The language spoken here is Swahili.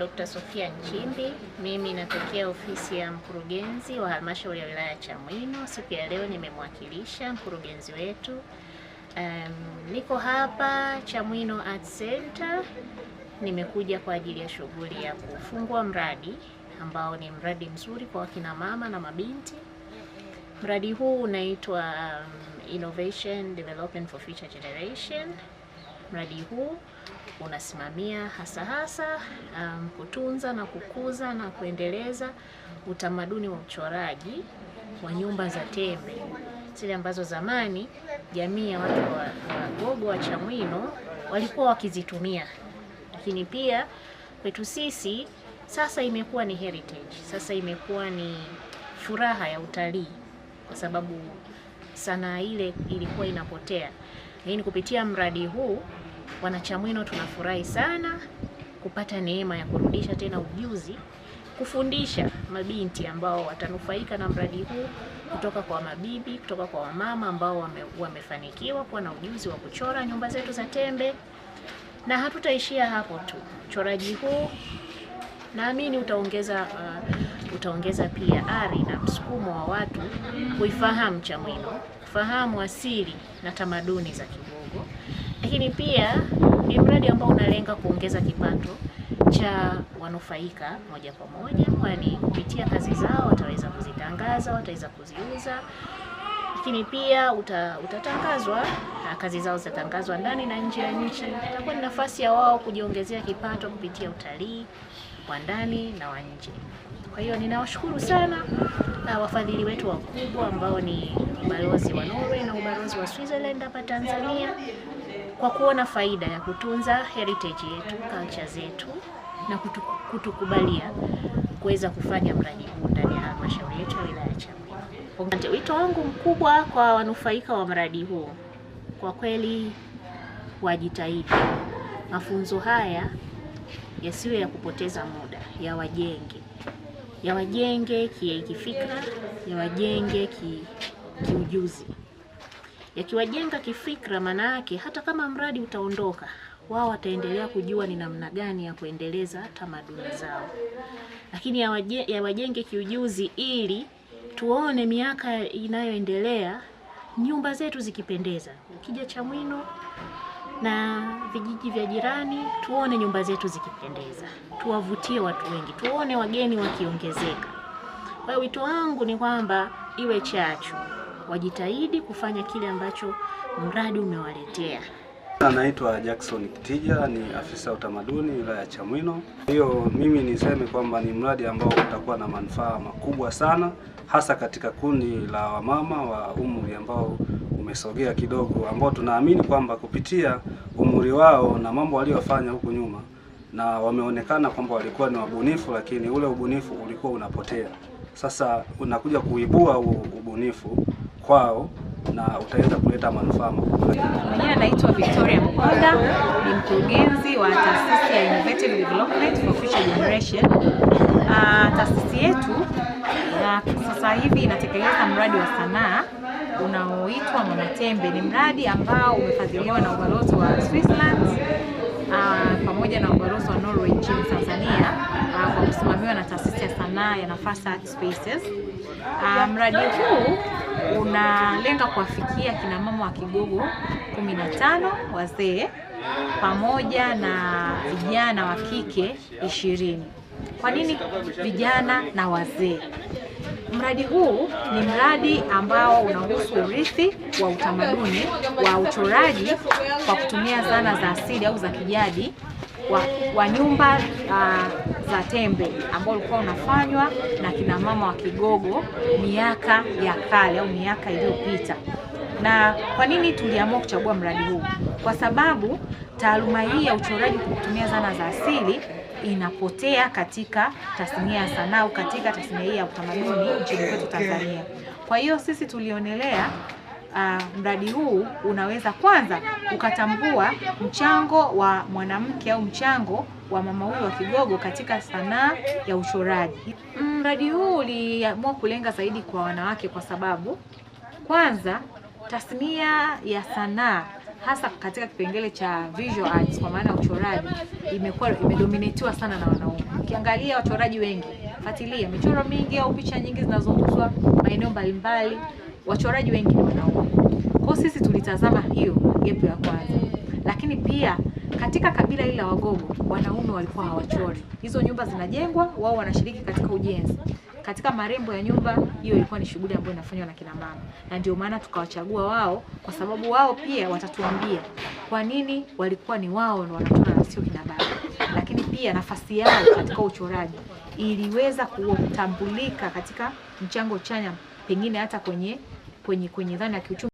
Dr. Sofia Nchimbi. Mimi natokea ofisi ya mkurugenzi wa halmashauri ya wilaya ya Chamwino. Siku ya leo nimemwakilisha mkurugenzi wetu. Niko hapa Chamwino Art Center. Nimekuja kwa ajili ya shughuli ya kufungua mradi ambao ni mradi mzuri kwa wakina mama na mabinti. Mradi huu unaitwa Innovation Development for Future Generation. Mradi huu unasimamia hasa hasa kutunza na kukuza na kuendeleza utamaduni wa uchoraji wa nyumba za tembe, zile ambazo zamani jamii ya watu wa Wagogo wa Chamwino walikuwa wakizitumia, lakini pia kwetu sisi sasa imekuwa ni heritage, sasa imekuwa ni furaha ya utalii, kwa sababu sanaa ile ilikuwa inapotea. Lakini kupitia mradi huu wanachamwino tunafurahi sana kupata neema ya kurudisha tena ujuzi, kufundisha mabinti ambao watanufaika na mradi huu kutoka kwa mabibi, kutoka kwa wamama ambao wamefanikiwa kuwa na ujuzi wa kuchora nyumba zetu za tembe. Na hatutaishia hapo tu. Uchoraji huu naamini utaongeza pia ari na msukumo wa watu kuifahamu Chamwino, kufahamu asili na tamaduni za Kigogo. Lakini pia ni mradi ambao unalenga kuongeza kipato cha wanufaika moja kwa moja, kwani kupitia kazi zao wataweza kuzitangaza, wataweza kuziuza. Lakini pia utatangazwa, kazi zao zitatangazwa ndani na nje ya nchi. Itakuwa ni nafasi ya wao kujiongezea kipato kupitia utalii wa ndani na wa nje. Kwa hiyo ninawashukuru sana wafadhili wetu wakubwa ambao ni ubalozi wa Norway na ubalozi wa Switzerland hapa Tanzania kwa kuona faida ya kutunza heritage yetu, culture zetu na kutukubalia kuweza kufanya mradi huu ndani ya halmashauri yetu ya wilaya ya Chamwino. Wito wangu mkubwa kwa wanufaika wa mradi huu, kwa kweli wajitahidi. Mafunzo haya yasiwe ya kupoteza muda, yawajenge. Yawajenge kifikra, yawajenge kiujuzi. Yakiwajenga kifikra, maana yake hata kama mradi utaondoka, wao wataendelea kujua ni namna gani ya kuendeleza tamaduni zao. Lakini yawajenge kiujuzi ili tuone miaka inayoendelea nyumba zetu zikipendeza. Ukija Chamwino na vijiji vya jirani, tuone nyumba zetu zikipendeza, tuwavutie watu wengi, tuone wageni wakiongezeka. Kwa hiyo wito wangu ni kwamba iwe chachu, wajitahidi kufanya kile ambacho mradi umewaletea. Naitwa Jackson Kitija, ni afisa utamaduni wilaya ya Chamwino. Hiyo mimi niseme kwamba ni mradi ambao utakuwa na manufaa makubwa sana, hasa katika kundi la wamama wa umri ambao umesogea kidogo, ambao tunaamini kwamba kupitia umri wao na mambo waliofanya huku nyuma, na wameonekana kwamba walikuwa ni wabunifu, lakini ule ubunifu ulikuwa unapotea. Sasa unakuja kuibua ubunifu kwao na utaweza kuleta manufaa makubwa. Mwenyewe anaitwa Victoria Mkonda, ni mkurugenzi wa taasisi ya Innovative Development for Future Generation. Taasisi yetu sasa hivi inatekeleza mradi wa sanaa unaoitwa Mama Tembe. Ni mradi ambao umefadhiliwa na ubalozi wa Switzerland pamoja na ubalozi wa Norway nchini Tanzania, kwa kusimamiwa na taasisi ya sanaa ya Nafasa Art Spaces. Mradi huu unalenga kuwafikia kina mama wa Kigogo 15 wazee pamoja na vijana wa kike 20. Kwa nini vijana na wazee? Mradi huu ni mradi ambao unahusu urithi wa utamaduni wa uchoraji kwa kutumia zana za asili au za kijadi wa nyumba za tembe ambao ulikuwa unafanywa na kina mama wa Kigogo miaka ya kale au miaka iliyopita. Na kwa nini tuliamua kuchagua mradi huu? Kwa sababu taaluma hii ya uchoraji kwa kutumia zana za asili inapotea katika tasnia ya sanaa au katika tasnia hii ya utamaduni nchini kwetu Tanzania. Kwa hiyo sisi tulionelea mradi huu unaweza kwanza ukatambua mchango wa mwanamke au mchango wa mama huyu wa Kigogo katika sanaa ya uchoraji. Mradi huu uliamua kulenga zaidi kwa wanawake kwa sababu kwanza tasnia ya sanaa hasa katika kipengele cha visual arts kwa maana uchoraji imekuwa imedominatiwa sana na wanaume. Ukiangalia wachoraji wengi, fuatilia michoro mingi au picha nyingi zinazouzwa maeneo mbalimbali, wachoraji wengi ni wanaume. Kwa sisi tulitazama hiyo gap ya kwanza. Lakini pia katika kabila hili la Wagogo wanaume walikuwa hawachori. Hizo nyumba zinajengwa, wao wanashiriki katika ujenzi. Katika marembo ya nyumba, hiyo ilikuwa ni shughuli ambayo inafanywa na kina mama. Na ndio maana tukawachagua wao, kwa sababu wao pia watatuambia kwa nini walikuwa ni wao ndio wanachora na sio kina baba. Lakini pia nafasi yao katika uchoraji iliweza kutambulika katika mchango chanya, pengine hata kwenye dhana ya kiuchumi.